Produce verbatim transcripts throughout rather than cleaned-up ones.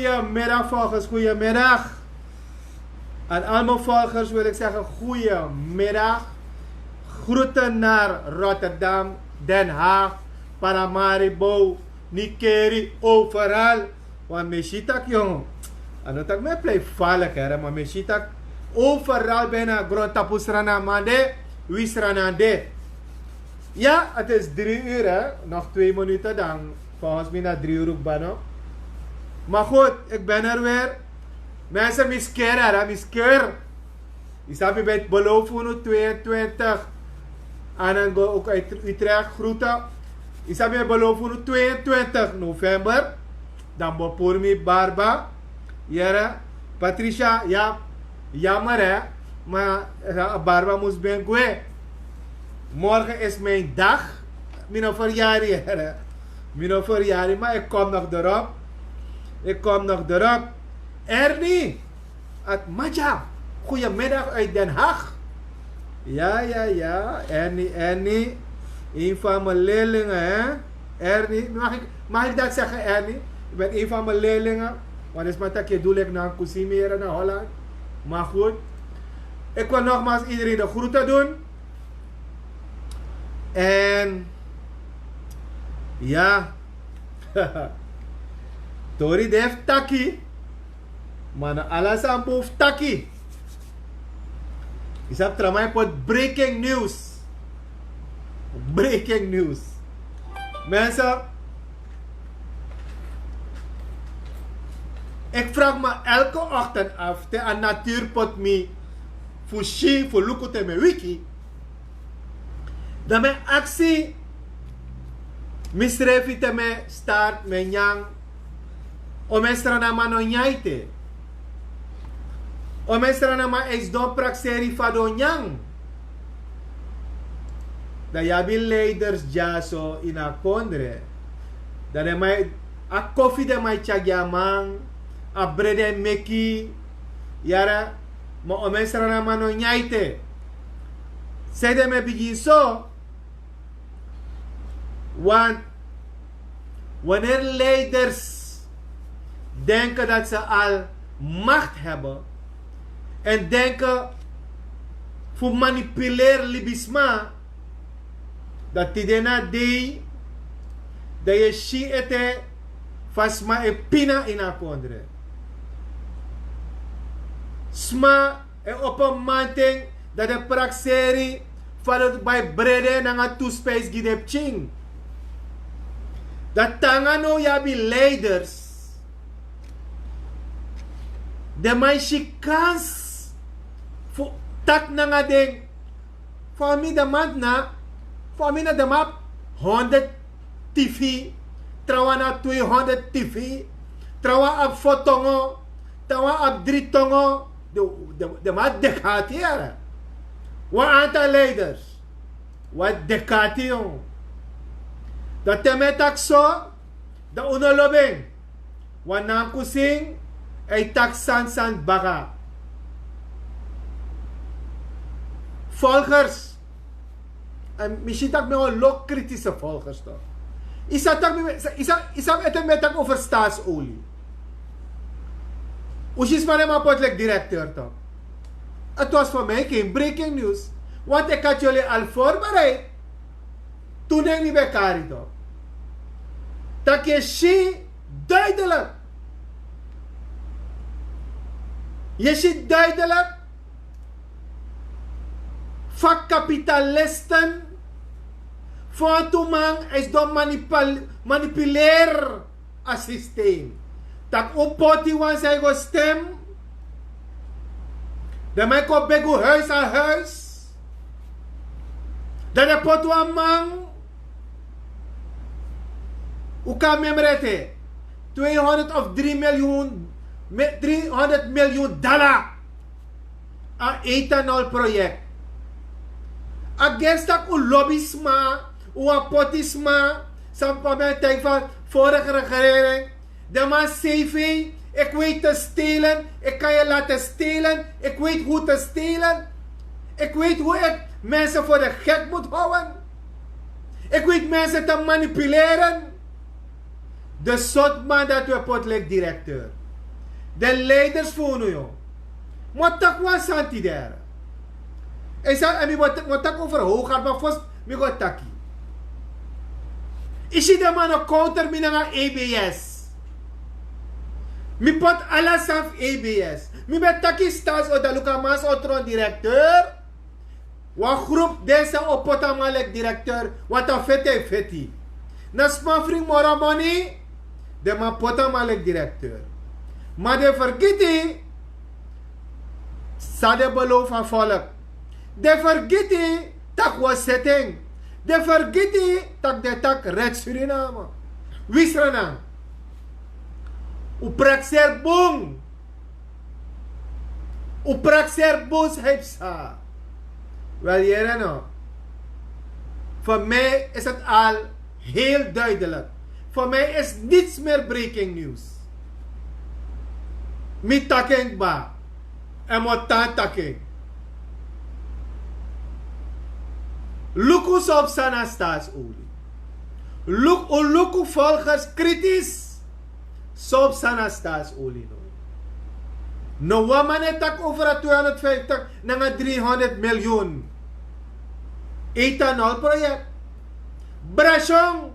Goedemiddag, volgers, goedemiddag. Aan al mijn volgers wil ik zeggen goedemiddag. Groeten naar Rotterdam, Den Haag, Paramaribo, Nikeri, overal. Want mi si tak, jong, a no tak mi e plei falek, here, maar mi si tak overal bijna grondtapu Sranan man de, wi Sranan de. Ja, het is drie uur, hè. Nog twee minuten, dan volgens mij na drie uur ook bijna. Maar goed, ik ben er weer. Mensen, mi skeri, hè, mi skeri. Isabi, bij het beloven van tweeëntwintig. En dan go ook uit Utrecht groeten. Isabi, het beloven van tweeëntwintig november. Dan bepur mi barba. Yere, Patricia, ja, jammer, hè. Maar, eh, barba moest ben gwe. Morgen is mijn dag. Mi no verjari, here. Mi no verjari, maar ik kom nog erop. Ik kom nog erop. Ernie, Atmaja, goedemiddag uit Den Haag. Ja, ja, ja, Ernie, Ernie. Een van mijn leerlingen, hè? Ernie, mag ik, mag ik dat zeggen, Ernie? Je bent een van mijn leerlingen. Want is maar dat je doel ik naar Kusimeren, naar Holland. Maar goed, ik wil nogmaals iedereen de groeten doen. En ja, tori def taki. Maar na ala san bof taki. Isap tramai pot breaking news. Breaking news. Mensen, ik vraag me elke ochtend af, te a natuur pot mi fu si, fu luku te mi wiki. Dan mi aksi misrefi te mi start mi nyan. O mi Srananman no nyan ete. O mi Srananman e sidon prakseri fa den o nyan. Dan yu abi leiders dyaso ini a kondre. Dan den man e, a kofi den man e tyari gi a man, a brede e meki, yara, ma o mi Srananman no nyan ete. Sanede mi e bigin so, want wanneer leiders denken dat ze al macht hebben en denken fu manipuleer libisma, dan tide na dei, dan yu e si ete fa sma e pina ini a kondre. Sma e opo manten, dan den prakseri fa den o bai brede nanga tu spijs gi den pikin. Dan te nanga now yu abi leiders, den man e si kans fu taki nanga den. Fa mi de man na, fa mi na de man abi honderd tv, trawan na tweehonderd tv, trawan abi fo tongo, trawan abi dri tongo. Den, den, den man deki ati yara. Wan aantal leiders, wan deki ati, jong. Dan te mi e taki so, dan un no lobi en. Wan nankusin, a e taki sani sani baka. Volgers, en mi si tak' mi e wan lo kritische volgers toch. Yu sabi tak' mi, yu sabi, yu sabi ete mi e taki over Staatsolie. Un si sma, den man poti leki directeur toch. Het was voor mij geen breaking news. Want ik had jullie al voorbereid. Toen denk mi ben kari toch. Tak' yu e si duidelijk. Yu e si duidelijk fa kapitalisten, fa tu man e sidon manipul-, manipuleer a systeem. Tak' un poti wan san e go stem, den man e kon begi un huis a huis. Dan den poti wan man, un kan memre ete, tweehonderd of drie miljoen, me-, driehonderd miljoen dollar. A ethanolproject. A gersi tak' un lobi sma, un wani poti sma, san papa mi e taigi fa vorige regering. Den man cv, ik weet te stelen, ik kan je laten stelen, ik weet hoe te stelen. Ik weet hoe ik mensen voor de gek moet houden. Ik weet mensen te manipuleren. De sortu man dati un e poti leki directeur. Den leiders fu unu, yu. Mi o taki wan sani tide. Esa en mi mo taki over hoogarba fosi mi go taki. Isi den man no counter mi nanga A B S. Mi poti ala sani fu A B S. Mi ben taki stasi o daluka masi o tron direkteur. Wan grupu den san o poti a man leki direkteur, want a feti e feti. Na sma fringi moro moni, den man poti a man leki direkteur. Ma den fergiti san den belofu a volk. Den fergiti tak' wi o seti en. Den fergiti tak' den taki red Suriname. Wi srana. Un prakseri bun. Un prakseri bun san yu psa. Wel, yere no. Voor mij is het al heel duidelijk. Voor mij is niets meer breaking news. Mi taki en kba. En mi o tan taki en. Luku san psa na Staatsoli. Luku, luku volgers kritisch. San psa na Staatsoli no. No wan man e taki over a tweehonderdvijftig nanga driehonderd miljoen. Ethanolproject. Brashon.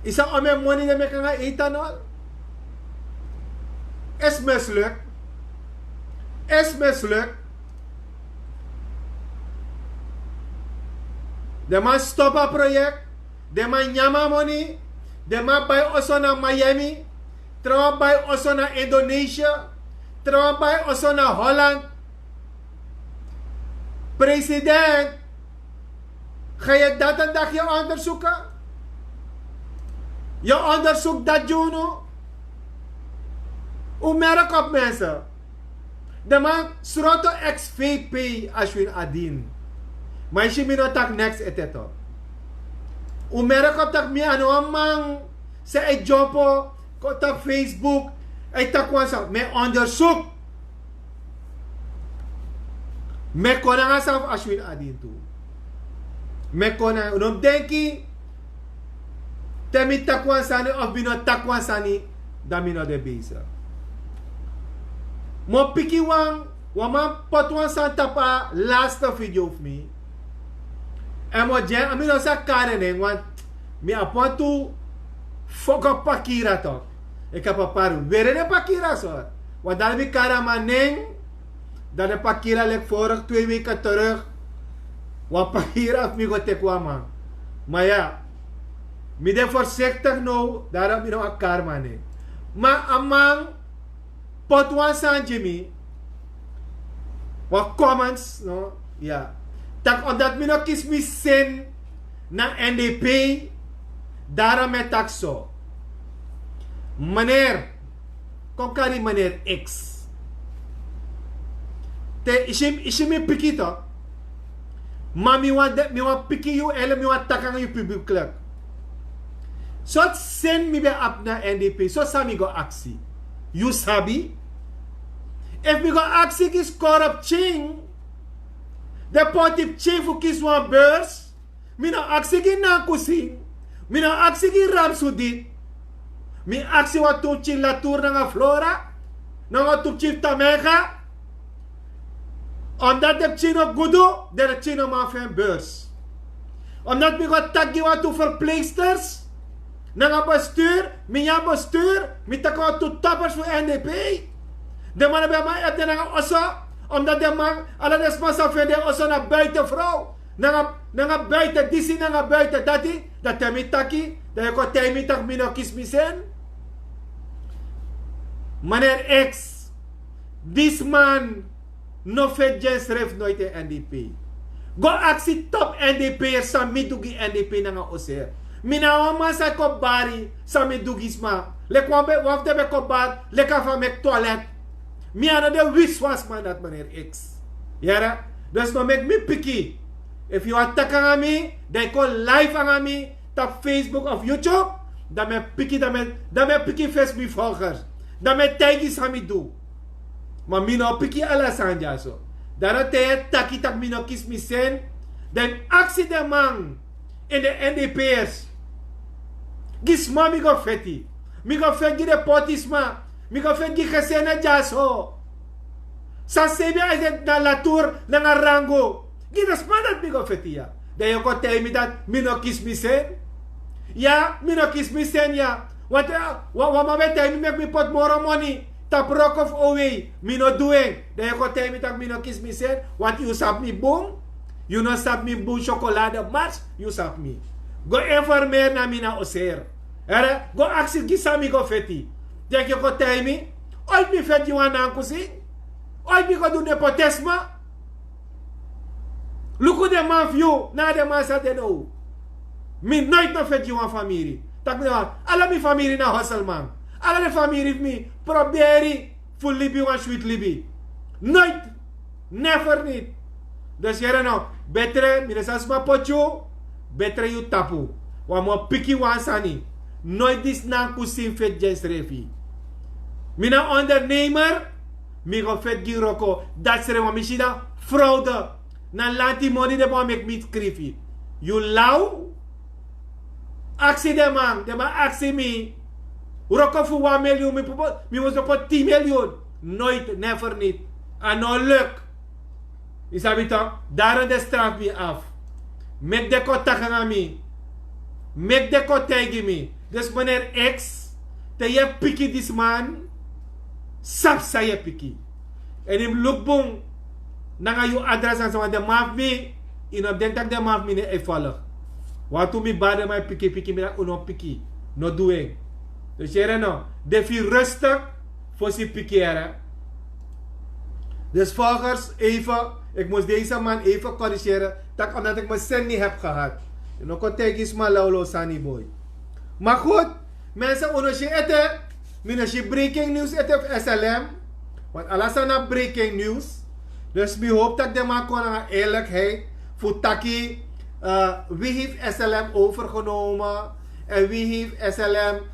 Yu sabi omeni moni den meki nanga ethanol? Is mislukt. Is mislukt. Den man stop a project. Den man nyan a moni. Den man bai oso na Miami. Trawan bai oso na Indonesia. Trawan bai oso na Holland. President, ga yu dat en dag yu ondersuku? Yu ondersuku dat gi unu? Un merk op, mensen. Den man sroto ex-V P Ashwin Adin. Ma yu si mi no taki niks ete. Un merk op tak' mi a no wan man san e dyompo kon tapu Facebook. A e taki wan sani, mi e ondersuku. Mi e kon nanga sani fu Ashwin Adin tu. Mi e kon nanga, un no mus denki te mi taki wan sani of mi no taki wan sani, dan mi no de bezig. Mi o piki wan, wan man poti wan sani tapu a laste video fu mi. Èn mi o gi en, a mi no sa kari en nen, want mi abi wantu foko pakira toch. Ik heb een paar were den pakira so. Want dan mi kari a man nen, dan den pakira leki vorige twee weken terug. Wan pakira fu mi go teki wan man. Ma ya, mi de voorzichtig now, daarom mi no wani kari man nen. Ma a man poti wan sani gi mi. Wan comments, no? Ya. Tak' omdat mi no kisi mi sin na N D P, daarom mi e taki so. Meneer, kon kari meneer X. Te yu si, yu si mi piki toch. Ma mi wani de, mi wani piki yu, hele mi wani taki nanga yu publiekelijk. Sortu sin mi ben abi na N D P, so san mi go aksi? Yu sabi? Efu mi go aksi gi skoro pikin, den poti pikin fu kisi wan beurs, mi no aksi gi Nankusin, mi no aksi gi Ramsudit, mi aksi wantu pikin Latour nanga Flora, nanga wantu pikin Tamega. Omdat den pikin no gudu, den pikin no man fu en beurs. Omdat mi go taki gi wantu verpleegsters nanga bestuur, mi nyan bestuur, mi taki wantu toppers fu N D P. Den man no ben man efu den nanga oso, omdat den man, ala den sma san fu en den oso na buiten vrouw. Nanga, nanga buiten disi, nanga buiten dati, dan te mi taki, dan yu kon taigi mi tak' mi no kisi mi sin. Meneer X, disi man no feti gi ensrefi noiti in N D P. Go aksi top N D P'ers san mi du gi N D P nanga oso. Mi na wan man san e kon bari san mi du gi sma. Leki wan be, wan fu den ben kon bari, leki a fa meki toilet. Mi a no de wiswasman dati, meneer X. Yere? Dus no meki mi piki. Efu yu wani taki nanga mi, dan yu kon live nanga mi tapu Facebook of YouTube. Dan mi e piki, dan mi e, dan mi e piki fesi mi volgers. Dan mi e taigi san mi du. Ma mi no piki ala sani dyaso. Daarom te yu e taki tak' mi no kisi mi sin, dan aksi den man ini den N D P'ers. Gi sma mi go feti. Mi go feti gi den poti sma. Mi go feti gi gesene dyaso. San sebi a esi na latur nanga rangu. Gi den sma dati mi go feti ya. Dan yu o kon taigi mi dati mi no kisi mi sen. Ya mi no kisi mi sen ya. Wantu wan man ben taigi mi meki mi poti moro moni tapu wroko fu owei, mi no du en. Dan yu o kon taigi mi tak' mi no kisi mi sen wantu yu sabi mi bun. Yu no sabi mi bun syokolade mars, yu sabi mi. Go informeri na mi na oseri. Go aksi gi san mi go feti. Deki yu kon taigi mi. Oiti mi feti gi wan nankusin. Oiti mi go du nepotisma. Luku den man fu yu nanga den man san de now. Mi noiti no feti gi wan famiri. Tak' mi de wan ala mi famiri na hoselman. Ala den famiri fu mi proberi fu libi wan switi libi. Noiti. Never niti. Dus yere no. Betre mi de san sma poti yu. Betre yu tapu. Wan mi o piki wan sani. Noiti disi nankusin feti gi ensrefi. Mi na ondernemer. Mi go feti gi wroko dati srefi wan mi si dan. Fraude. Na lanti moni den man meki mi skrifi. Yu law. Aksi den man den man aksi mi. Wroko fu wan miliyun mi mus opo tin miliyun. Noiti never niti. A no luk. Yu sabi tok'? Daron den strafu mi afu. Meki den kon taki nanga mi. Meki den kon taigi mi. Dus meneri x te yu e piki disi man. Sabi san yu e piki. Èn yu mus luku bun nanga yu adres nanga san wan den man fu mi. Yu no mus denki tak' den man fu mi no e folg. Wantu mi bari den man e piki piki mi dati un no piki. No du en. Dus yere no. De fu yu rustik. Fosi piki yere. Dus volgers even. Eki mus desi man even korisere tak' omdati eki mus seni hebi gehad. Yu no kon taigi sma lawlaw sani boi. Ma gud. Mense un no si ete. Mi no si breaking news ete fu slm. Want ala sani na breaking news. Dus mi hopi tak' den man kon nanga eerlikheid fu taki. Wie hefi slm overgenomen? En wie hefi slm?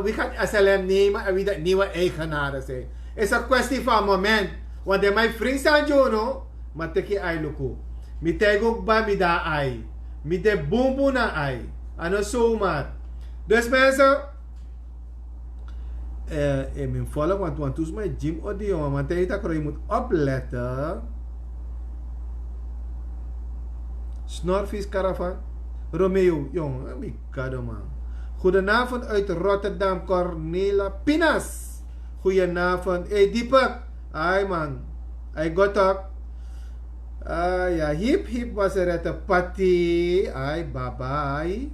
Wie gati slm nemen en wie dati niwe eigenare sin? Is a kwesti fu a moment. Want den man e fringi sani gi unu. Ma teki yu ai luku. Mi taigi un kba mi de na ai. Mi de bunbun na ai. A no somar. Dus mense. Efu mi folok wantu wantu sma e gi mi odi yu man man taigi yu tak' yu mus oplete. Snorfis karavan. Romeo yu man mi gado man. Gudenavond uit rotterdam cornela pinas. Gudenavond ei dipe. Ai man. Ai gotok. Ai ya hip hip waserete pati ai babai.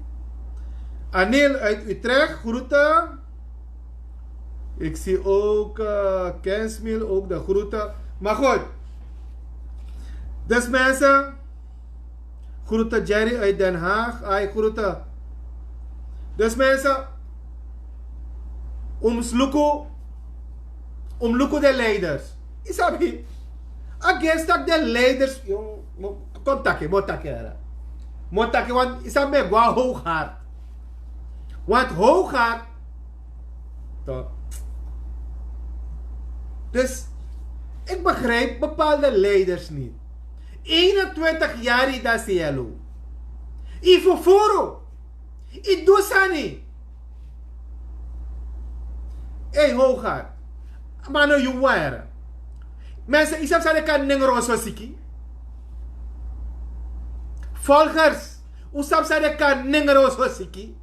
Anil uit utrecht groete. Ik zie ook kensmil ook de groete. Maar goed. Dus mensen. Groete jerry uit den haag ai groete. Dus mensen. Umsluku. Umluku de leiders. Isabi. Against tak' de leiders. Kon taki mo taki ara. Mo taki want isabi mi e go na hoog hart. Want hoog hart. Dus ik begrijp bepaalde leiders niti. Eenentwintig yari dasi yalo. Yu fufuru. Yu du sani. Ei hoga. Ma no yu wara. Mense yu sabi san den kan nen roso siki. Volgers. Un sabi san den kan nen roso siki.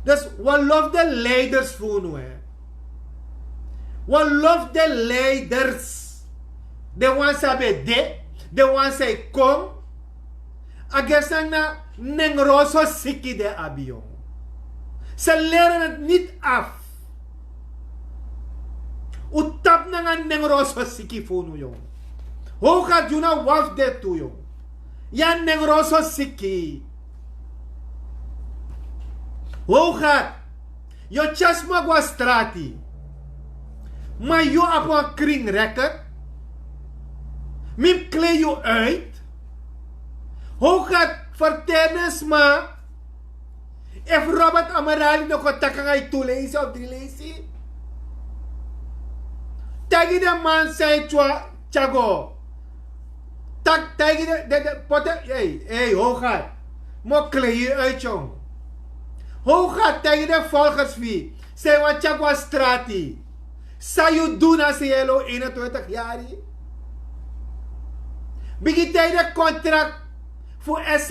Dus wan lof de leiders fu unu. Wan lof de leiders. Den wan san ben de. Den wan san e kon. A gesi nanga nen roso siki den abi yon. Se leri en niti afu. Un tapu nanga nen roso siki fu unu yon. Hoga di un na wan fu de tu yon. Yu a nen roso siki. Hoga. Yu o tyari sma go na strati. Ma yu abi wan krin reket. Mi mus klei yu uit. Hoga ferteri den sma. Efu robert amarali no kon taki nanga yu tu leisi of dri leisi. Taigi den man san yu tyago. Taki taigi den den pote. Ei hoga. Mi o klei yu uit yon. How gaat tegen de volgers fi? Zij want check was strati. Sa yu du na se yelo eenentwintig yari. Bigi tegen de contract fu S Z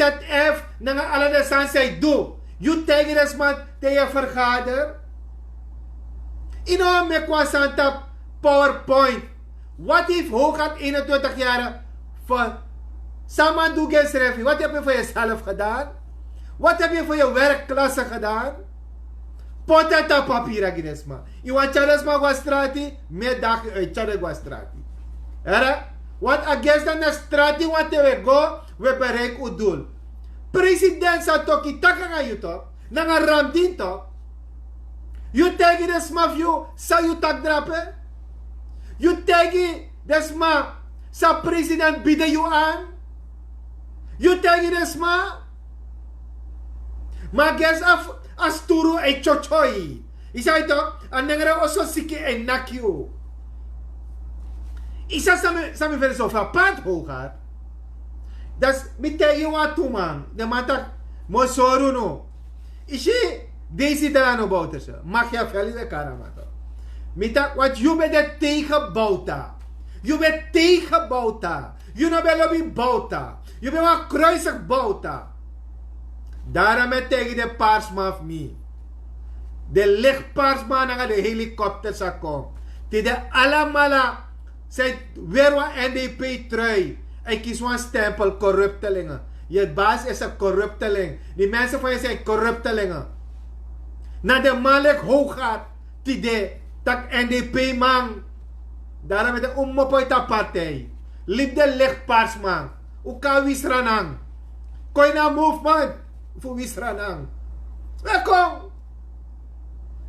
F nanga ala de san zij du. Yu tegen de sman tegen vergader. Ino meki wan santa PowerPoint. Wat heeft Hoogat eenentwintig jaren voor Saman Dugen Srefi? Wat heb je voor jezelf gedaan? Wat heb je voor je werkklasse gedaan? Pota ta papira ginesma. Iwan Charlesma was strati, me dagi uit Charles was strati. Here? Want against dan na strati want we go, we bereik u doel. President Satoki takanga yu toch? Nanga Ramdin toch? Yu taigi de sma fu yu san yu taki drape. Yu taigi de sma san president bide yu an. Yu taigi de sma. Ma ges af a sturu e chochoi. Yu sai to a nengre oso siki e naki yu. Yu sa sami sami feri so fu a pat hogar. Dats mi taigi wan tu man de man taki. Mo soru no. Isi, deisi dana no bouterse. Machiavelli de karamato. Mi taki wat yu ben de tegen bouta. Yu ben tegen bouta. Yu no ben lobi bouta. Yu ben wan kruisig bouta. Dara mi e taigi de parsman fu mi. De licht parsman nanga de helikopter sa kon. Tide alamala. Zij weer wan N D P trui. Hij kies wan stempel corruptelingen. Je baas is een corrupteling. Die mensen van je zijn corruptelingen. Na de man lik hoog gaat tide. Tak N D P man. Daarom met de ummopoita partij. Liep de licht parsman. Uka wisranang. Koina movement. Fu wisranang. We kon.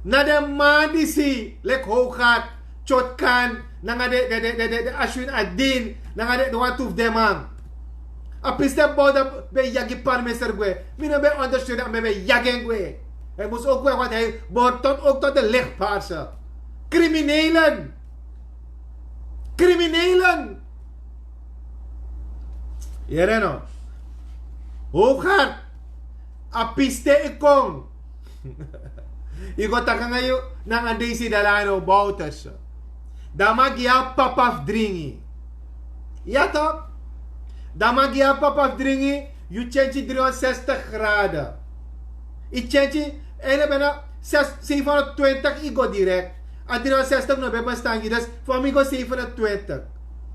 Na den man disi leki howgat, tyotkan, nanga de de de de de ashwin adin, nanga de de wan tu fu den man. A piste bowda ben yagi parmester gwe. Mi no ben ondersteunen a mi ben yagi en gwe. Hij mus ook gwe want hij behoort tot ook tot de lichtpaarse criminelen. Criminelen. Yere no. Howgat. A piste ikon. Yu go taki nanga yu nanga desi dalano bowters. Dan man gi yu a papa fu dringi. Ya tok. Dan man gi yu a papa fu dringi. Yu tyentyi dri wan sestig grade. Yu tyentyi. Ene bena sefenhonderdtwintig yu go direkt. A dri wan sestig no ben bestan gi dus fu a mi go sefenhonderdtwintig.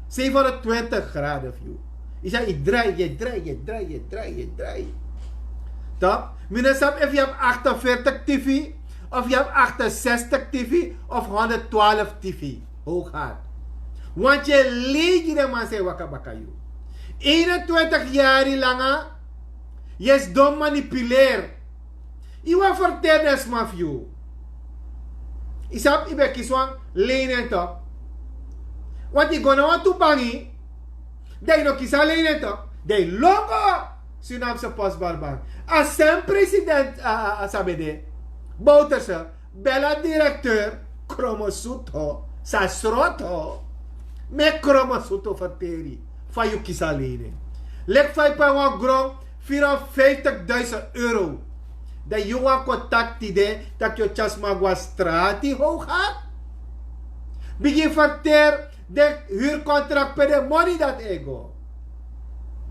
Sefenhonderdtwintig grade fu yu. Yu sa yu drai yu drai yu drai yu drai yu drai. Tok. Mi no sabi efu yu abi achtenveertig tifi of yu abi achtensestig tifi of honderdtwaalf tifi. Hooghaat. Want yu e lei gi den man san e waka baka yu. Eenentwintig yari langa. Yu e sidon manipuleer. Yu wani ferteri den sma fu yu. Yu sabi yu ben kisi wan leinen tok. Want yu go na wan tu bangi. Dan yu no kisi a leinen tok. Dan yu lon go. Surinaamse postbarbank. A sen president a sabede. Bowterse. Bela direkteur. Kromosuto. Sasroto. Meki kromosuto ferteri. Fa yu kisi a leinen. Leki fa yu pai wan gron. Vierhonderdvijftigduizend euro. Dan yu wan kon taki tide taki yu o tyari sma go na strati howgat. Bigin ferteri den hurkontrak pe den moni dati e go.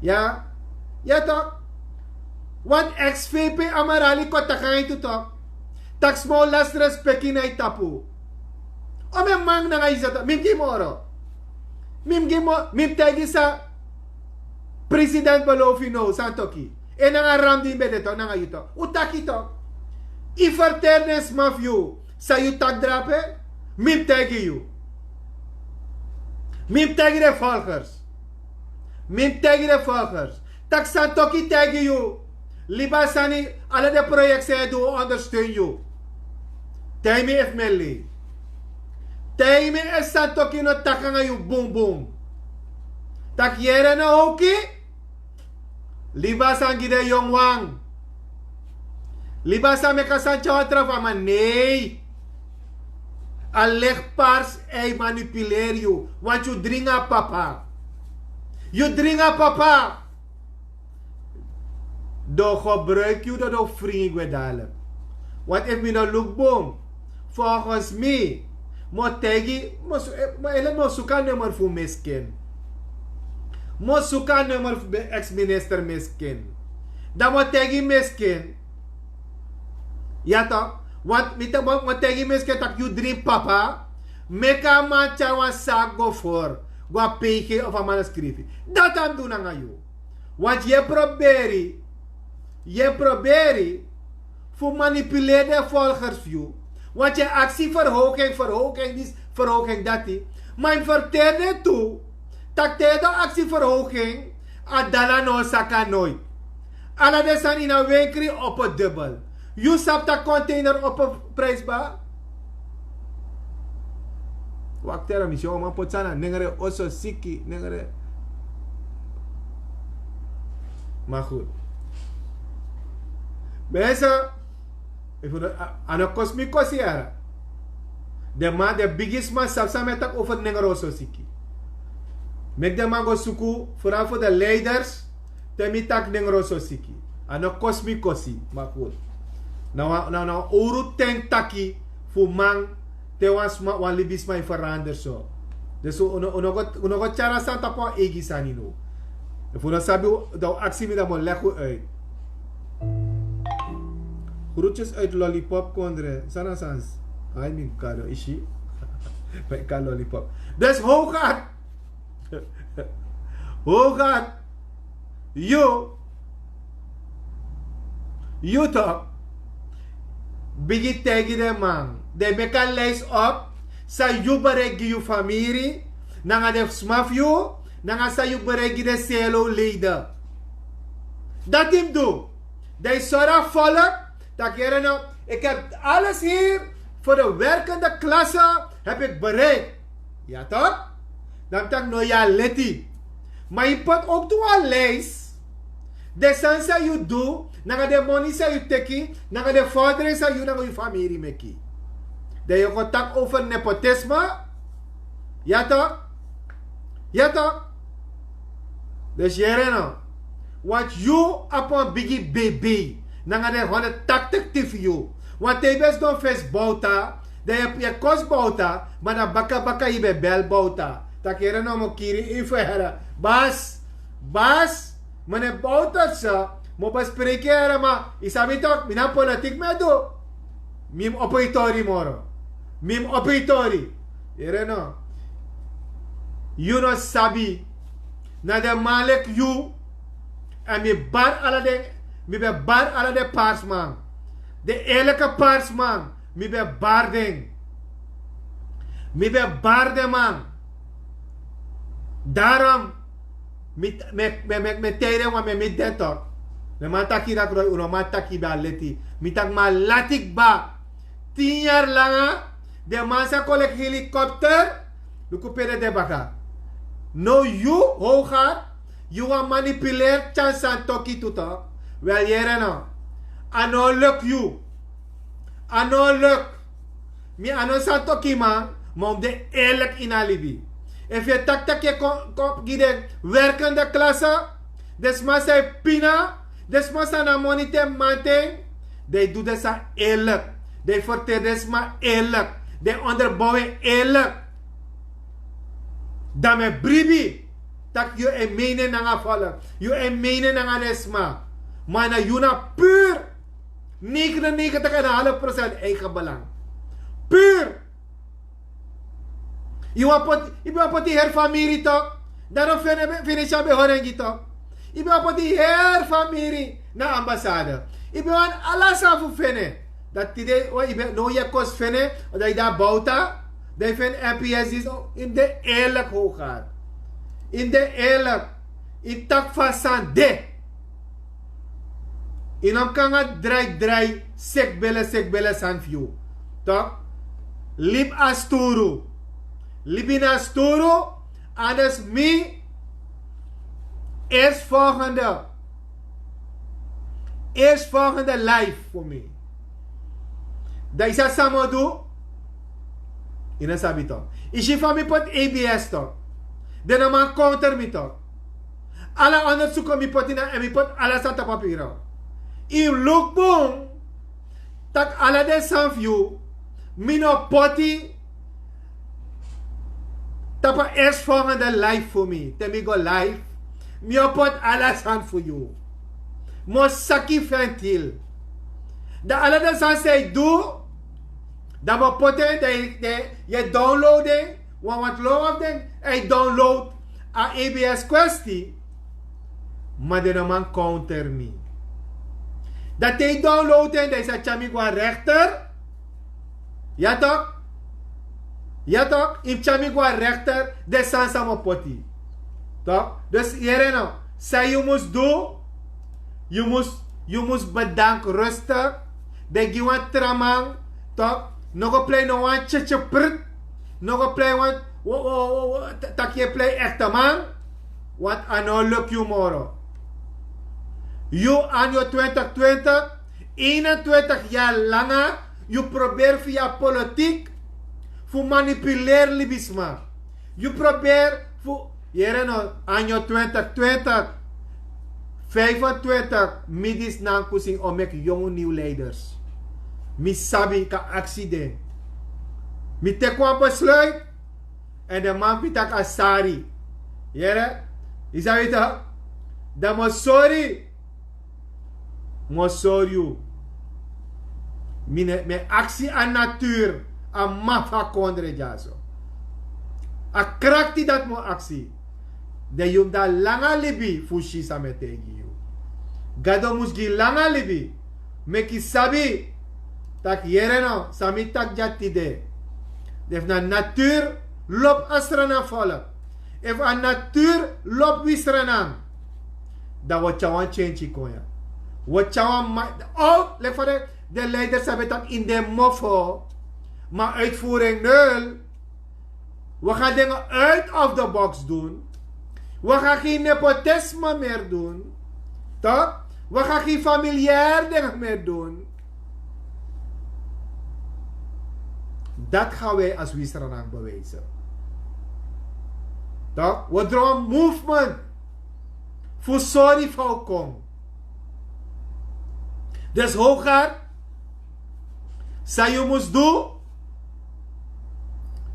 Ya. Ya tok. Want ex vp amarali kon taki nanga yu tu tok. Taki sma o lasi respeki na yu tapu. O mi e mangi nanga yu sata mi mus gi moro. Mi mus gi moro mi mus taigi san president belofi now san toki. En nanga ram di mi ben de tok nanga yu tok un taki tok. Yu ferteri den sma fu yu. San yu taki drape. Mi mus taigi yu. Mi mus taigi den volgers. Mi mus taigi den volgers. Tak' san toki taigi yu. Libi a sani. Ala den proyekti san yu du un ondersteun yu. Taigi mi efu mi e lei. Taigi mi efu san toki no taki nanga yu bunbun. Tak' yere no hoki. Libi a sani gi den yongu wan. Libi a sani meki a sani tyari wan tra fu a man nei. A legi parsi e manipuleri yu. Wantu yu dringi a papa. Yu dringi a papa. Den o gebruiki yu dan den o fringi gwe dalik. Want efu mi no luk bun, volgens mi, mi o taigi, mi o su- eh, mi o- eigenlijk mi o suku a nummer fu mi skin. Mi o suku a nummer fu mi ex-minister mi skin. Dan mi o taigi mi skin. Ya toch? Want mi te- mi o- mi o taigi mi skin tak' yu dri papa, meki a man tyari wan saki go for, go a pg of a man skrifi. Dati a mus du nanga yu. Want yu e proberi, yu e proberi fu manipuleri den volgers fu yu. Want yu e aksi verhoging, verhoging disi, verhoging dati. Ma yu mus ferteri den tu tak' te yu e du aksi verhoging, a dala no o saka noit. Ala den sani ini a wenkri opo dubel. Yu sabi tak' container opo prijs ba? Wakti, mi si wan man poti sani na nengre, oso siki nengre. Ma goed. Mensen, efu a- a no kosi mi kosi yara. Den man, den bigisma sabi san mi e taki over nengre oso siki. Meki den man go suku, vooral voor de leiders. Te mi taki nengre oso siki, a no kosi mi kosi, ma goed. Na wan, na, na wan owru ten taki fu man, te wan sma, wan libisma e verander so. Dus un no- un no go- un no go tyari a sani tapu wan eigi sani no. Efu un no sabi, dan un aksi mi, dan mi o legi un uit. Groetjes uit Lollipop Kondre. Sana Sans. Ai, mi kado isi. Mi kado Lollipop. Dus Hoogaard. Hoogaard. Yu, yu toch bigin taigi den man, den meki a lijst op san yu bereik gi yu famiri, nanga den sma fu yu, nanga san yu bereik gi den selo leden. Dati mus du. Dan yu sori a volk tak' yere no, ik heb alles hier voor de werkende klasse heb ik bereikt. Ya toch? Dan mi taki no, yu e leti. Ma yu poti ook tu wan lijst. Den sani san yu du, nanga den moni san yu teki, nanga den vordering san yu nanga yu famiri meki. Dan yu kon taki over nepotisme. Ya toch? Ya toch? Dus yere no. Want yu abi wan bigi bebe nanga den honderdtachtig ti fu yu. Want te yu ben sidon fesi Bouta, dan yu e- yu e kosi Bouta, ma na baka baka yu ben bel Bouta tak' yere no, mi o kiri yu fu here. Bas, Bas, mi no e Bouta so, mi o bespreki yu here, ma yu sabi toch mi na politik mi e du. Mi mus opo yu tori moro. Mi mus opo yu tori. Yere no. Yu no sabi. Na den man leki yu. Èn mi bari ala den, mi ben bari ala den parsman. Den eerlijke parsman, mi ben bari den. Mi ben bari den man. Daarom mi, mi, mi, mi, mi taigi den wan, mi, mi den toch. Mi man taki yu dati, un no man taki yu ben a leti. Mi taki mi a lati kba. Tin yari langa den man sa kon leki helikopter. Luku pe den de baka. Now yu, Hoogaard, yu wani manipuleri Tyan Santoki tu toch. Wel, yere no. A no o luku yu. A no o luku. Mi a no Santokiman, ma un de eerlijk ini a libi. Efu yu e taki tak' yu e kon- kon gi den werkende klasse, den sma san e pina, den sma san na moni te mamanten, den e du den sani eerlijk. Den e ferteri den sma eerlijk. Den e onderbouw en eerlijk. Dan mi e bribi tak' yu e mene nanga volk, yu e mene nanga den sma. Ma na yu na puur negenennegentig en een half procent eigen belang. Puur. Yu wani poti, yu ben wani poti heri famiri toch. Daarom Fene ben- Fene Shan ben hori en gi toch. Yu ben wani poti heri famiri na ambassade. Yu ben wani ala sani fu Fene. Dan tide wan yu ben now yu e kosi Fene, dan yu de na Bouta, dan yu feni M P S disi, yu mus de eerlijk, Hoogaard. Yu mus de eerlijk. Yu taki fa a sani de. Yu no mus kon nanga drai drai sekbele sekbele sani fu yu. Toch? Libi a sturu. Libi na sturu. Anders mi eerstvolgende, eerstvolgende live fu mi. Dan yu sabi san mi o du? Yu no sabi toch. Yu si fa mi poti A B S toch. Den no man counter mi toch. Ala ondersuku mi poti na, èn mi poti ala sani tapu papiri. Yu luku bun. Tak' ala den sani fu yu, mi no poti tapu a eerstvolgende live fu mi. Te mi go live, mi o poti ala sani fu yu. Mi o saki ventil. Dan ala den sani san yu du, dan mi o poti en, dan yu e download en. Wan wantu lon wan fu den e download a E B S kwesti. Ma den no man counter mi. Dan te yu download en, dan yu sa tyari mi go na rechter. Ya tok? Ya tok? Yu mus tyari mi go na rechter, den sani san mi o poti. Tok? Dus yere no, san yu mus du, yu mus, yu mus bedank rustig. Den gi wan tra man, tok? No go plei no wan tyetye prut. No go plei wan, wo, wo, wo, wo, ta-, taki yu e plei echte man. Want a no lukt yu moro. Yu anyo twintig twintig, eenentwintig jaar langa, yu probeer via politiek fu manipuleer libisma. Yu probeer fu, yere no, anyo twintig twintig, vijfentwintig, mi disi nankusin o meki yongu nieuw leiders. Mi sabi kan aksi den. Mi teki wan besluit, en den man fu mi taki a sari. Yere, yu sabi tok? Dan mi o sori. Mi o sori yu. Mi ne, mi e aksi a natuur, a man fu a kondre dyaso. A krakti dati mi o aksi. Dan yu mus de langa libi fu si san mi e taigi yu. Gado mus gi langa libi. Meki sabi, taki yere no, san mi taki dya tide. Efu na natuur lobi a Sranan volk. Efu a natuur lobi wi Sranan. Dan wi o tyari wan change kon ya. Wi o tyari wan ma-, o, leki fa den, den leiders sabi taki ini den mofo. Ma uitvoering nul. We gaan dingen uit of the box doen. We gaan geen nepotisme meer doen. Toch? We gaan geen familiair dingen meer doen. Dat gaan wij als Wi-Sranan bewijzen. Toch? We dromen movement. Fu sori fu a kon. Dus Hoogaard, san yu mus du,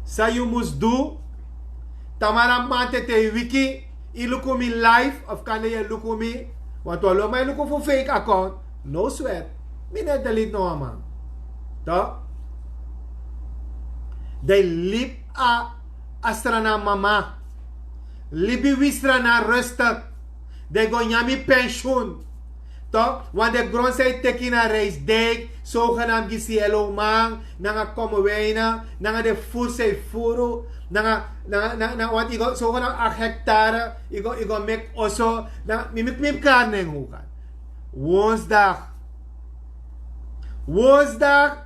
san yu mus du, tamara mamanten te yu wiki, yu luku mi live, of kande yu e luku mi, want wan lo man e luku fu fake account, no sweat, mi no e delete no wan man. Toch? Den libi a, a Sranan mama. Libi wi Sranan rustig. Den go nyan mi pensioen. Toch? Want den gron san yu teki na Rijsdijk, zogenaamd gi Sielo man, nanga Kommerwijnen, nanga den furu san yu furu, nanga, nanga, nanga, nanga, want yu go, zogenaamd acht hectare, yu go, yu go meki oso, nanga, mi, mi, mi, mi kari nen Hoogaard. Woensdag. Woensdag,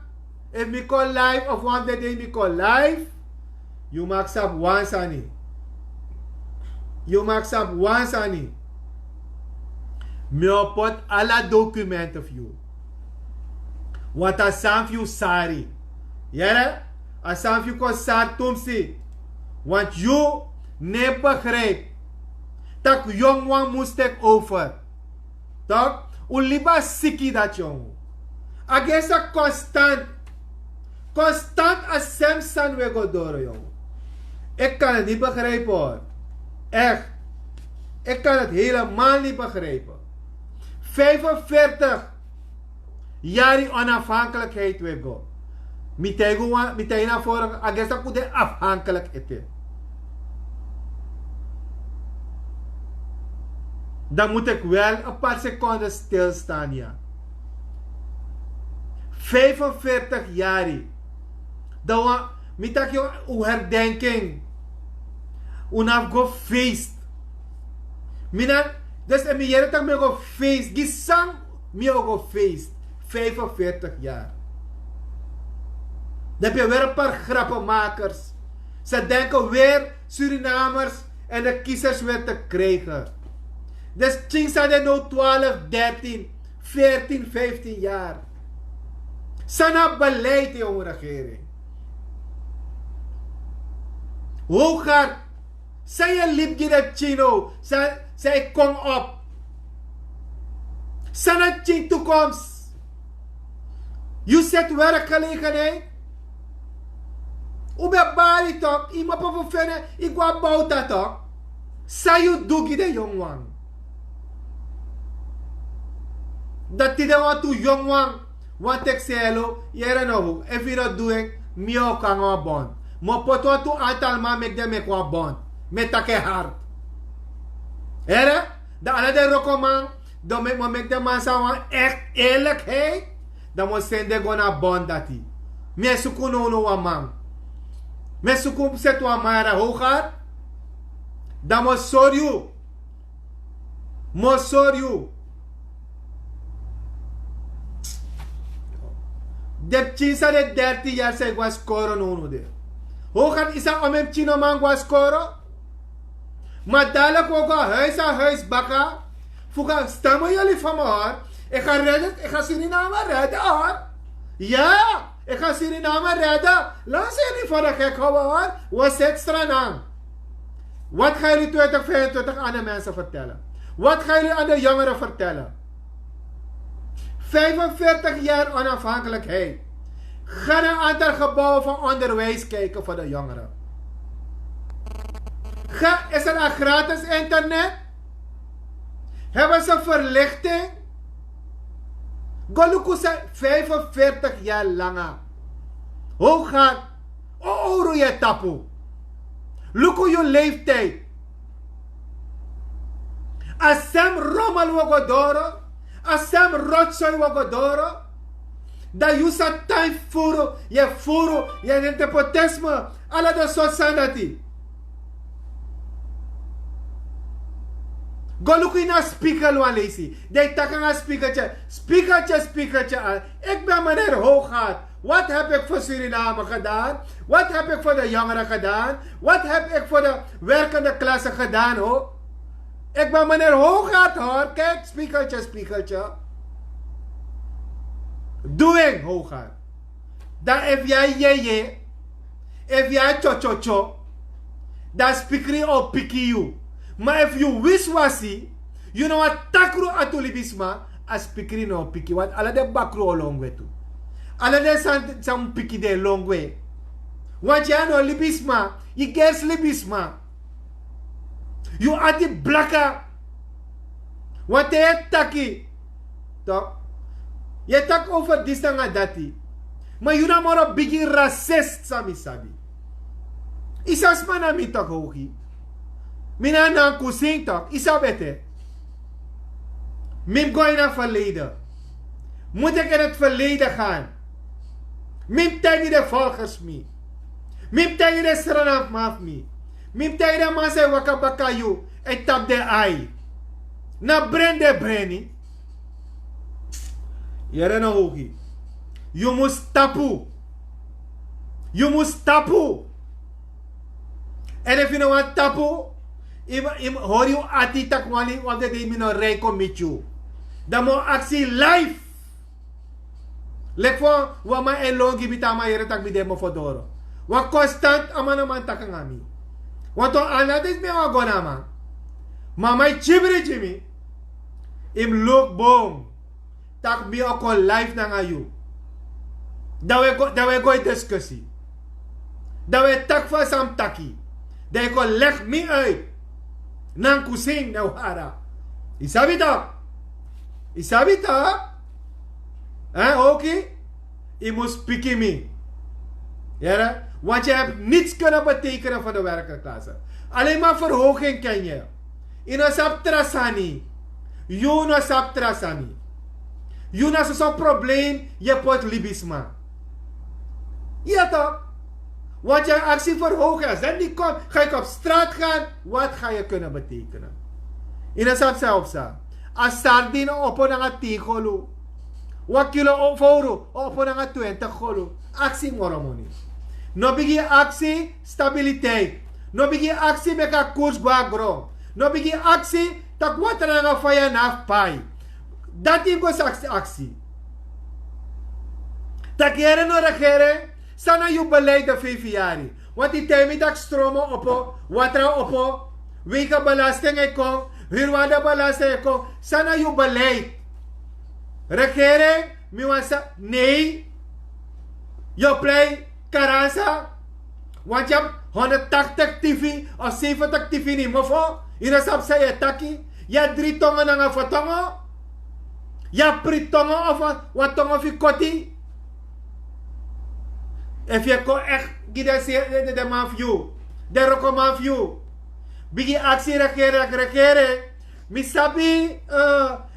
efu mi kon live of wan fu den dei mi kon live, yu mag sabi wan sani. Yu mag sabi wan sani. Mi o poti ala dokumenten fu yu. Want a sani fu yu sari. Yere? A sani fu yu kon sari tumsi. Want yu no e begrijp tak' yongu wan mus teki over. Toch? Un libi a siki dati, yongu. A gesta constant. Constant a sem sani un e go doro, yongu. Ik kan het niet begrijpen, hoor. Echt. Ik kan het helemaal niet begrijpen. Vijfenveertig yari onafhankelijkheid un e go. Mi taigi wan, mi taigi na vorige, a gesta ku de afhankelijk ete. Dan moet ik wel een paar seconden stilstaan, ja. Vijfenveertig yari. Dan wan, mi taki un herdenking. Un abi go feest. Mi na, dus en mi yere tak' mi o go feest. Gi san mi o go feest. Vijfenveertig jaar. Dan heb je weer een paar grappenmakers. Ze denken weer Surinamers en de kiezers weer te krijgen. Dus Chinsa de no twaalf, dertien, veertien, vijftien jaar. San na beleid, jonge regering. Hoogaard, san yu e libi gi den pikin now, san, san e kon op. San na pikin toekomst. Yu seti werkgelegenheid. Un ben bari tok, yu mopo fu fene, yu go na bowta tok. San yu du gi den yongu wan? Dan tide wantu yongu wan, wan tekselo, yere no hu, efu yu no du en, mi o kon nanga wan bon. Mi o poti wantu antal man meki den meki wan bon. Mi e taki en hard. Here, dan ala den rokoman, dan mi o meki den man san wan echt eerlijkheid. Dan mi o seni den go na bon dati. Mi e suku nownow wan man. Mi e suku seti wan man yere, Hoogaard. Dan mi o sori yu. Mi o sori yu. Den pikin san de dertien yari san e go na skoro nownow de. Hoogaard, yu sabi omeni pikin no man go na skoro. Ma dadilik wi o go huis na huis baka. Fu go stem, yere fa mi hori. Ik ga redden, ik ga Suriname redden, hoor. Ja, ik ga Suriname redden. Laat ze niet voor de gek houden, hoor. We zitten strand aan. Wat gaan jullie twintig vijfentwintig andere mensen vertellen? Wat gaan jullie aan de jongeren vertellen? Vijfenveertig jaar onafhankelijkheid. Ga naar een aantal gebouwen van onderwijs kijken voor de jongeren. Ga, is er al gratis internet? Hebben ze verlichting? Go luku san vijfenveertig jaar langer. Hoogaard, o owru yu e tapu. Luku yu leeftijd. A sem rommel wi o go doro. A sem rotzooi wi o go doro. Dan yu sa tan furu, yu e furu, yu e nepotisme, ala den sortu sani dati. Go luku ini a spiekel wan leisi. Dan yu taki nanga spiegeltje, spiegeltje, spiegeltje, ah, ik ben meneer Hoogaard. Wat heb ik voor Suriname gedaan? Wat heb ik voor de jongeren gedaan? Wat heb ik voor de werkende klasse gedaan, ho? Ik ben meneer Hoogaard, hoor. Kijk, spiegeltje, spiegeltje. Doing, Hoogaard. Dan efu yu a yeye, efu yu a tyotyoto, dan spikri o piki yu. Ma efu yu wisiwasi, yu no wani takru ati libisma, a spikri no o piki. Want ala den bakru o lon gwe tu. Ala den san, san piki den e lon gwe. Want yu a no libisma, yu gersi libisma. Yu ati blaka. Want te yu e taki, tok, yu e taki over disi nanga dati. Ma yu na moro bigi racist san mi sabi. Yu sabi sma na mi, tok, Hoogi. Mi na a nankusin, tok, yu sabi ete. Mi mus go ini a verleden. Moet ik in het verleden gaan? Mi mus taigi den volgers fu mi. Mi mus taigi den srananfman fu mi. Mi mus taigi den man san e waka baka yu, e tapu den ai. Na bren den e breni. Yere no, Hoogi. Yu mus tapu. Yu mus tapu. En efu yu no wani tapu, yu mu, yu mu hori yu ati taki wan, wan fu den dei mi no rij kon miti yu. Dan mi o aksi yu life. Leki fa wan man e lon gi mi, te a man yere taki mi de mofo doro. Wan konstant a man no man taki nanga mi. Wantu a na disi mi e wani go na a man. Ma a man e kibri gi mi. Yu mus luku bun. Taki mi o kon live nanga yu. Dan wi e go, dan wi e go ini diskusi. Dan wi e taki fa san mus taki. Dan yu kon legi mi uit. Nankusin na wara. Yu sabi tok. Yu sabi tok. Hè, Hoogi? Yu mus piki mi. Yere? Want je hebt niets kunnen betekenen voor de werkende klasse. Alleen maar verhoging ken je. Yu no sabi tra sani. Yu no sabi tra sani. Yu na soso probleem yu e poti libisma. Ja toch? Want yu e aksi verhoging. San di kon, ga ik op straat gaan. Wat ga je kunnen betekenen? Yu no sabi san yu o psa. A sardine o opo nanga tin golu. Wan kilo o, fowru o opo nanga twintig golu. Aksi moro moni. No bigin aksi stabiliteit. No bigin aksi meki a koers go na gron. No bigin aksi taki water nanga faya no abi pai. Dati yu go sa aksi, aksi. Taki yere no, regering, san na yu beleid de feifi yari? Want yu taigi mi taki stroom o opo, water o opo, wegenbelasting e kon, huurwaardebelasting e kon. San na yu beleid? Regering, mi wani sa, nee. Yu o plei karansa. Want yu abi honderdtachtig tifi of zeventig tifi na yu mofo. Yu no sabi san yu e taki. Yu abi dri tongo nanga fo tongo. Yu abi pri tongo of wan tongo fu yu koti. Efu yu e kon ekti gi den se den man fu yu, den rokoman fu yu, bigin aksi regering, regering. Mi sabi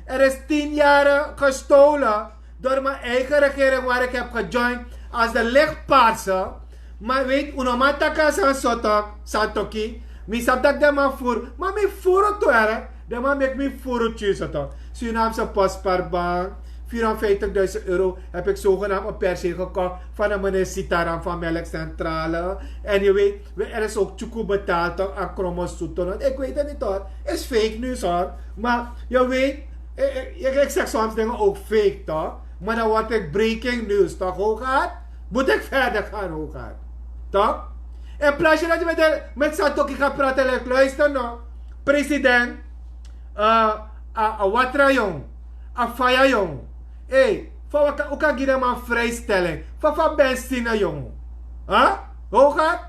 er is tien yare gestolen door mijn eigen regering waar ik heb gejoind als de lichtpaarse. Maar weet, un no man taki a sani so tok, Santoki. Mi sabi tak' den man furu, ma mi furu tu ere. Den man meki mi furu tyuso tok. Surinaamse postparbank, vierenvijftigduizend euro heb ik zogenaamd een per se gekocht van de meneer Sitaram van Melkcentrale. En je weet, we er is ook tjuku betaald toch, aan Kromo Soeton. Ik weet het niet hoor. Is fake news hoor. Maar je weet, ik, ik, ik zeg soms dingen ook fake toch. Maar dan word ik breaking news toch, hoogaard? Moet ik verder gaan, hoogaard? Toch? In plaats dat je met, de, met Santoki gaat praten, like, luister nou. President, uh, a, a watra jong, a faya jong. Hey, fa waka uka gi den man vrijstelling. Fa fa benzine jong. Huh? Hoogaard?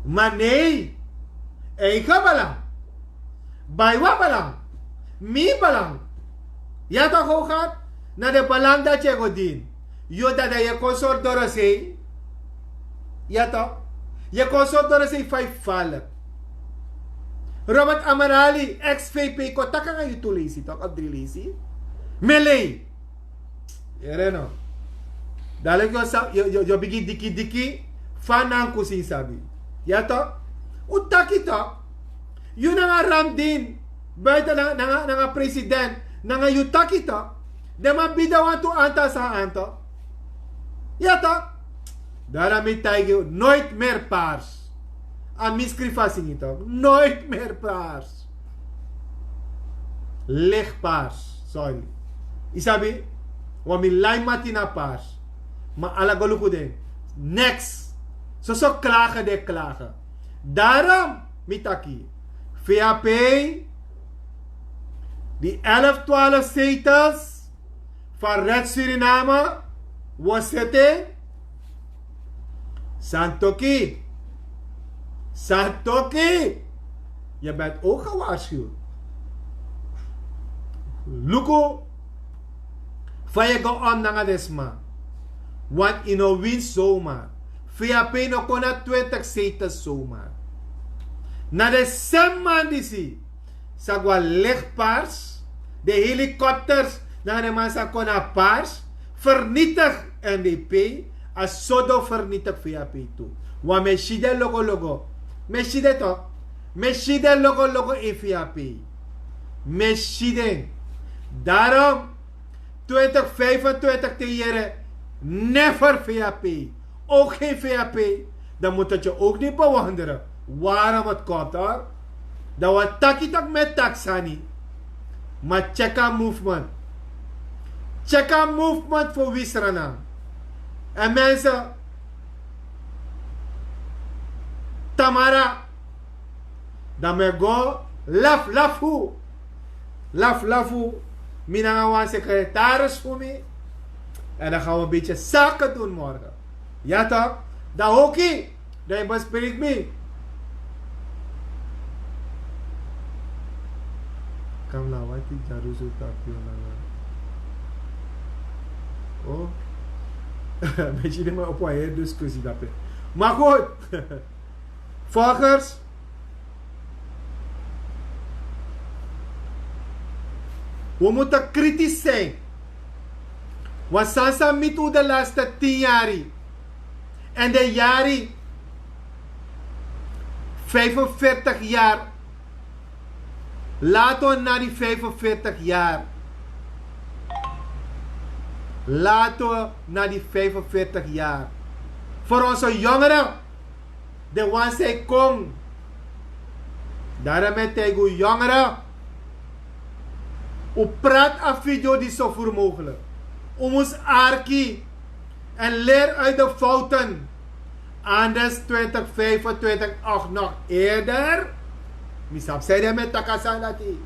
Maar nee. Eigen belang. Baiwa belang. Mi belang. Ya toch, hoogaard? Na de belang dat je go din. Yo dada, yu e kon sori dorosei. Ya toch? Yu e kon sori dorosei fa yu falik. Robert Amarali, ex V P, kon taki nanga yu tu leisi toch, of dri leisi. Mi e lei. Yere no. Dalik yu o sa, yu, yu, yu o bigin diki diki. Fa nankusin sabi. Ya toch? Un taki toch? Yu nanga Ramdin, buiten nanga, nanga, nanga president, nanga yu taki toch? Den man bida wantu antal san antal. Ya toch? Daarom mi taigi yu, nooit meer paars. A mi skrifi a singi toch? Nooit meer paars. Licht paars. Sorry. Yu sabi, wan mi lai mati na paars. Ma ala go luku den. Niks. Soso klagen den klagen. Daarom mi taki, V H P, die elf, twaalf zetels van Red Suriname, wi zitten. Santoki. Santoki. Je bent ook gewaarschuwd. Luku fa yu e go om nanga den sma. Want yu no win zomaar. V H P no kon na twintig zetels zomaar. Na den sem man disi sa go na licht paars. Den helikopters nanga den man sa kon na paars. Vernietig N D P. A sodo vernietig V H P tu. Want mi e si den logo logo. Mi e si den toch. Mi e si den logo logo ini V H P. Mi e si den. Daarom twintig vijfentwintig te yere, never V H P. Ook geen V H P. Dan moet het je ook niet bewonderen waarom het komt hoor. Dan wan taki tak' mi e taki sani. Maar check a movement. Check a movement voor Wisrana. En mensen, Tamara, dan mi e go laf lafu. Laf lafu. Mi nanga wan secretaris fu mi. En dan gaan we een beetje zaken doen morgen. Ja toch? Dan Hoki, dan yu bespreek mi. Kamla, wati dyarusu tapu yu nanga. Oh. Misschien maar op een hele discussie dape. Maar goed. Volgers, we moeten kritisch zijn. Want san san miti un de laatste tien yari en de yari vijfenveertig jaar. Laten we naar die vijfenveertig jaar. Laten we naar die vijfenveertig jaar. Voor onze jongeren. Den wan san e kon. Daarom e taigi un yongeren. Un prati a video disi so vroeg mogelijk. Un mus arki en leer uit de fouten. Anders twintig vijfentwintig of nog eerder. Mi sabi san yu de mi e taki a sani dati.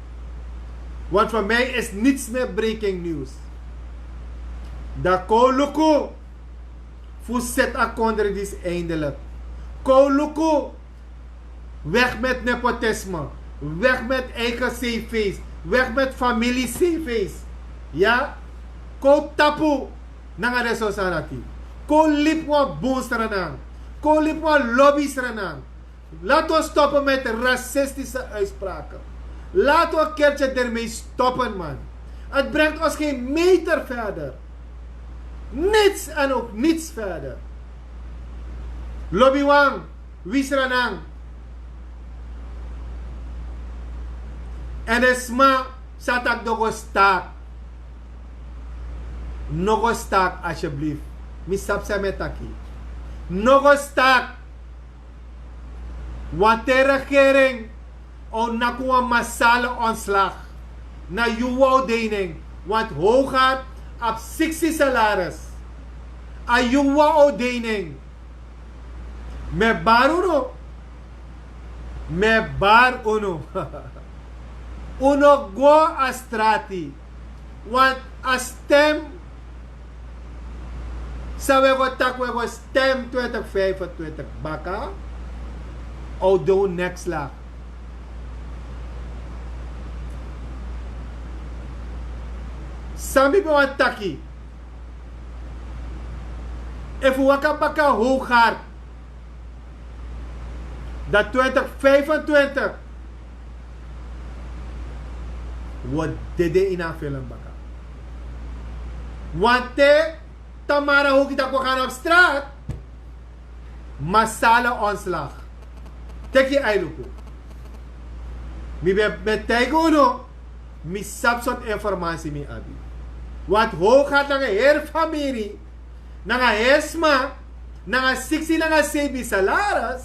Want voor mij is niets meer breaking news. Dan kon un luku. Fu set a kondre disi eindelijk. Kon luku. Weg met nepotisme. Weg met eigen cv's. Weg met familie cv's. Ya. Kon tapu. Nanga den sosarati. Kon libi wan bun sranan. Kon libi wan lobi sranan. Laten we stoppen met racistische uitspraken. Laten we een keertje ermee stoppen, man. Het brengt ons geen meter verder. Niets en ook niets verder. Lobi wan, wi sranan. En den sma sa taki: no go stak. No go stak, alsjeblieft. Mi sabi san mi e taki. No go stak. Want de regering o naki wan massale ontslag. Na yu wan o dei nen. Want Hoogaard abi siksi salaris. A yu wan o dei nen. Mi e bari unu. Mi e bari unu. Un no go a strati. Want a stem san wi e go taki, wi e go stem twintig vijfentwintig baka, o de un nekslag. San mi ben wani taki, efu waka baka Hoogaard, dan twintig vijfentwintig wi o dede ini a film baka. Want te tamara hoki taki wi o gaan op straat. Massale ontslag. Teki ai luku. Mi ben ben taigi unu. Mi sabi sortu informasi mi abi. Want Hoogaard nanga heri famiri, nanga heri sma, nanga siksi nanga sebi salaris.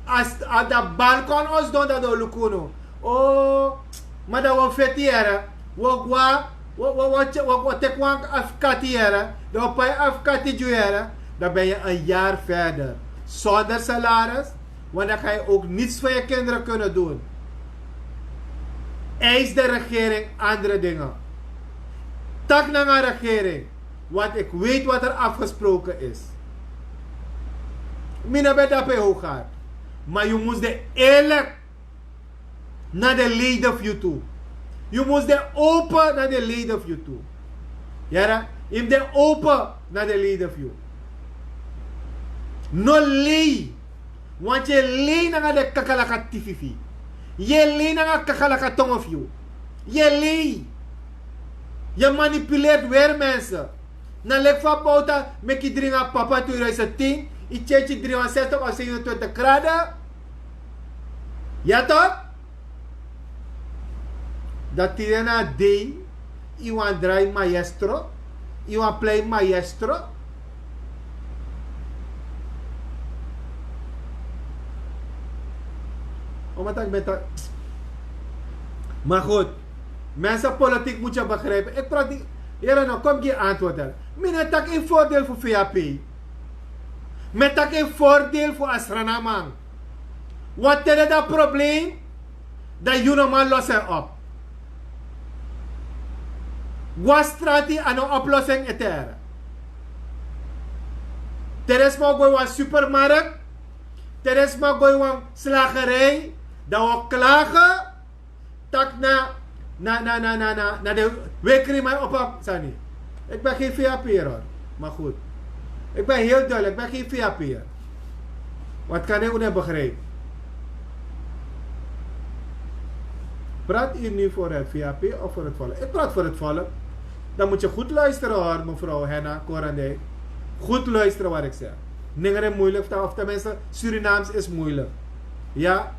As a da balkon o sidon, dan den o luku unu. O, ma dan wi o feti yere. Wi o gwa, wi o, wi o, wi o, wi o teki wan afkati yere. Dan wi o pai afkati gi yu yere. Dan ben je een jaar verder zonder salaris. Want dan kan je ook niets voor je kinderen kunnen doen. Eis de regering andere dingen. Taki nanga regering, want ik weet wat er afgesproken is. Mi no ben dape Hoogaard. Maar yu mus de eerlijk na de leden fu yu tu. Yu mus de open na de leden fu yu tu. Yere, yu mus de open na de leden fu yu. No lei. Want yu e lei nanga den kakalaka tifi fu yu. Yu e lei nanga kakalaka tongo fu yu. Yu e lei. Yu e manipuleert weer mensen. Na leki fa bowta meki yu dringi a papa tweeduizend tien, yu tyentyi dringi wan zestig of zevenentwintig graden. Ya toch? Dan tide na a dei, yu wani drai maestro, yu wani plei maestro. Omdat ik ben tak. Maar goed, mensen, politiek moet je begrijpen. Ik praat niet, yere no, kom gi antwoord. Mi no e taki in voordeel fu V H P. Mi e taki in voordeel fu a Srananman. Want te den abi probleem, dan yu no man los en op. Go na strati, a no oplossing ete. Te den sma o go na wan supermarkt, te den sma o go na wan slagerij, dan wi o klagen. Taki na, na, na, na, na, na, na den wekriman opo a sani. Ik ben geen V H P'er hoor. Maar goed. Ik ben heel duidelijk, ik ben geen V H P'er. Wat kan ik niet begrijpen? Praat u nu voor het V H P of voor het volk? Ik praat voor het volk. Dan moet je goed luisteren hoor, mevrouw Henna Korandijk. Goed luisteren wat ik zeg. Nengre moeilijk verstaan, of tenminste, Surinaams is moeilijk. Ja?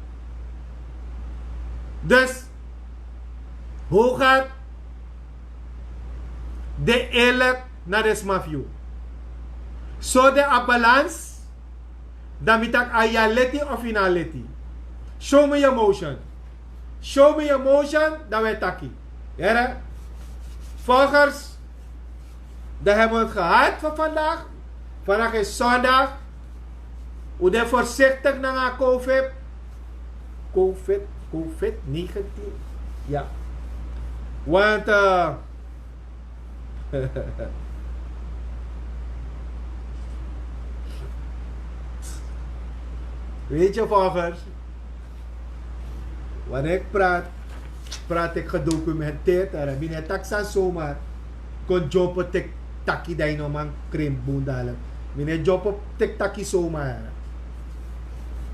Dus, Hoogaard, de eerlijk na de sma fu yu. So de a balans, dan mi taki a yu e leti of yu no e leti. Show me your motion. Show me your motion, dan wi e taki. Here? Volgers, dan hebben we het gehad voor vandaag. Vandaag is zondag. Un de voorzichtig nanga COVID. COVID, COVID negentien. Ja. Want, eh, Weet je, volgers, wanneer ik praat, praat ik gedocumenteerd. En mi no e taki sani zomaar kon dyompo teki taki dan yu no man krimp bun dalik. Mi no e dyompo teki taki zomaar.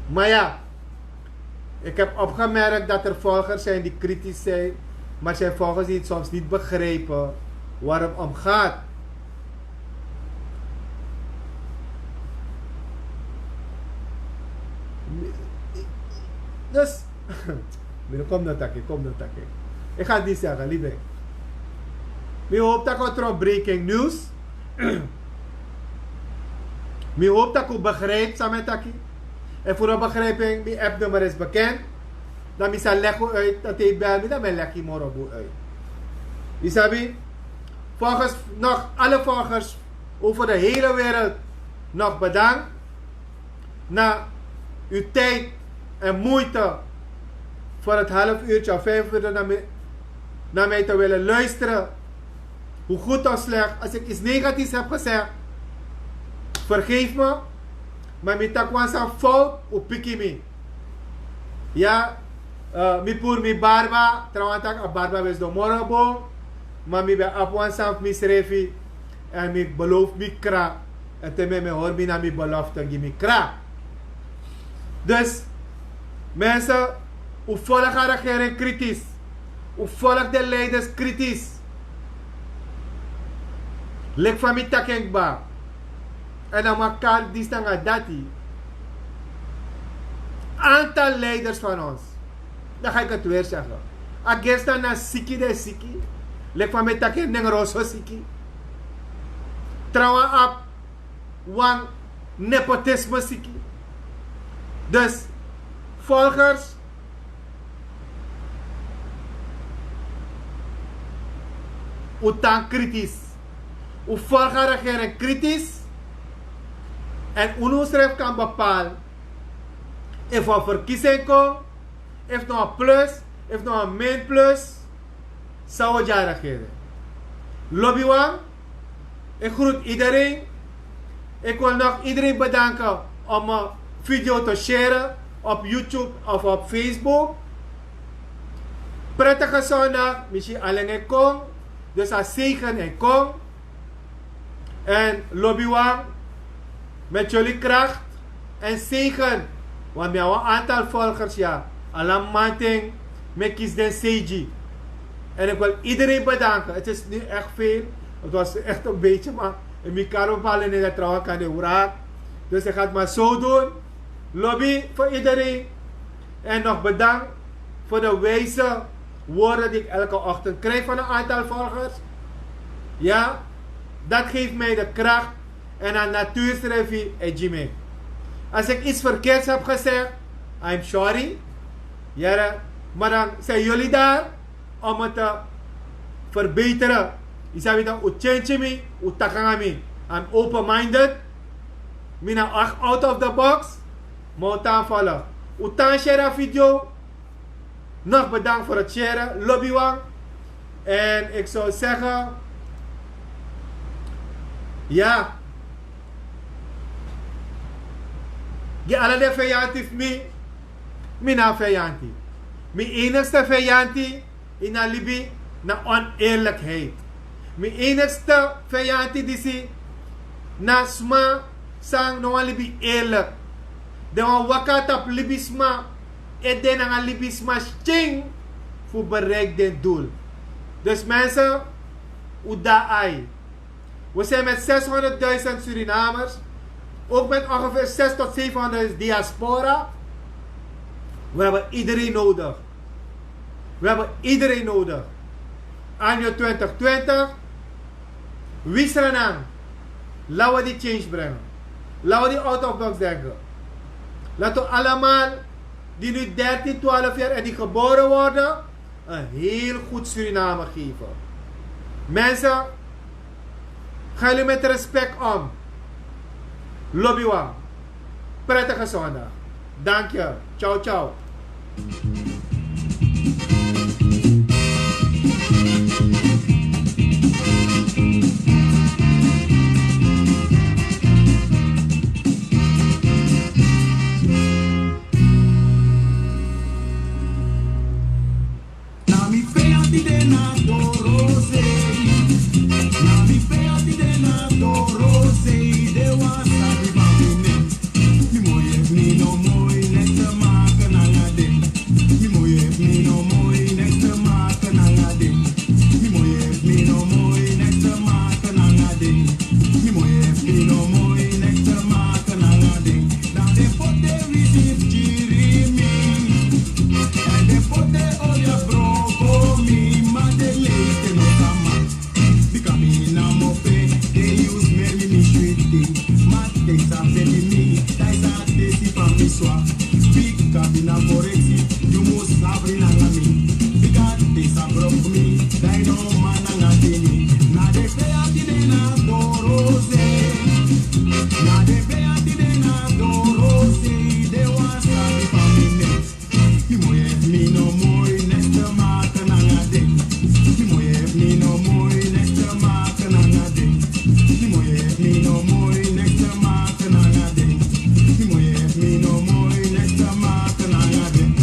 Maar ja, ik heb opgemerkt dat er volgers zijn die kritisch zijn, maar zijn volgers die het soms niet begrijpen waar het om gaat. Dus, mi no, kom no taki, kom no taki. Ik ga dit zeggen, libi. Mi hoop dat ik tron breaking news. Mi hoop dat ik begrijp san mi e taki. En voor een begrijping, mijn appnummer is bekend. Dan mi sa leg uit dat hij bel mi, dan mi leg hij moro bun uit. Isabi, volgers, nog alle volgers over de hele wereld, nog bedankt na uw tijd en moeite voor het half uurtje of vijf uur naar mij, naar mij te willen luisteren. Hoe goed of slecht, als ik iets negatiefs heb gezegd, vergeef me. Maar mi taki wan sani fout, u piki mi. Ya, eh, mi puru mi barba, trawan taki a barba wesi don moro bun. Maar mi ben abi wan sani fu mi srefi. En mi beloof mi kra. En te mi, mi hori mi na mi belofte gi mi kra. Dus, mensen, u volg a regering kritisch. U volg de leiders kritisch. Leki fa mi taki en kba. En dan makandra disi nanga dati. Aantal leiders van ons. Dan ga ik het weer zeggen. A gersi na siki, den siki. Leki fa mi taki en, den roso siki. Trawan abi wan nepotisme siki. Dus, volgers, u tan kritisch. U volg a regering kritisch. En unu srefi kan bepaal efu a verkiezing kon, efu no a plus, efu no a min plus, san wi o gi a regering. Lobiwan, ik groet iedereen. Ik wil nog iedereen bedanken om mijn video te sharen op YouTube of op Facebook. Prettige zondag, mi si alen e kon. Dus a zegen e kon. En lobiwan, met jullie kracht en zegen. Want mi abi wan aantal volgers, ya. Ala mamanten mi e kisi den seigi. En ik wil iedereen bedanken. Het is niet echt veel. Het was echt een beetje, maar in mi karo palen in de trouwen kan de wraak. Dus ik ga het maar zo doen. Lobby voor iedereen. En nog bedankt voor de wijze woorden die ik elke ochtend krijg van een aantal volgers. Ja, dat geeft mij de kracht en aan natuursrefi e gi mi. Als ik iets verkeerds heb gezegd, I'm sorry. Yere, maar dan zijn jullie daar om het te verbeteren. Yu sabi dan, un change mi, un taki nanga mi. I'm open-minded. Mi na echt out of the box. Ma un tan vallen. Un tan share a video. Nog bedankt voor het sharen, lobiwan. En ik zou zeggen, ja. Gi ala den feyanti fu mi, mi na feyanti. Mi enigste feyanti ini a libi na oneerlijkheid. Mi enigste feyanti disi na sma san no wani libi eerlijk. Den wani waka tapu libisma ede nanga libisma skin fu bereik den doel. Dus mensen, un de ai. We zijn met zeshonderdduizend Surinamers, ook met ongeveer zes tot zevenhonderd diaspora. We hebben iedereen nodig. We hebben iedereen nodig. Anno twintig twintig, wi sranan, laten we die change brengen. Laten we die out of box denken. Laten we allemaal die nu dertien, twaalf jaar en die geboren worden, een heel goed Suriname geven. Mensen, ga jullie met respect om. Lobiwan, prettige zondag. Dank je. Ciao, ciao. Mi moi efu mi no moi, niks te maken nanga den. Dan den poti den wisi fu kiri mi. Èn den poti den oli fu broko mi, ma den leiti no sama. Bika mi namo pe den yu smer mi, mi switi. Ma den sa feti mi, dan sa tesi fa mi swa. Bika mi na koreksi, yu mus abri nanga mi. Bika den sa broko mi, dan no man nanga tini. Na den feyanti den na doro sei. Na den feyanti den na doro sei, den wani sabi fa mi nen. Mi moi efu mi no moi, niks te maken nanga den. Mi moi efu mi no moi, niks te maken nanga den. Mi moi efu mi no moi, niks te maken nanga den. Mi moi efu mi no moi, niks te maken nanga den.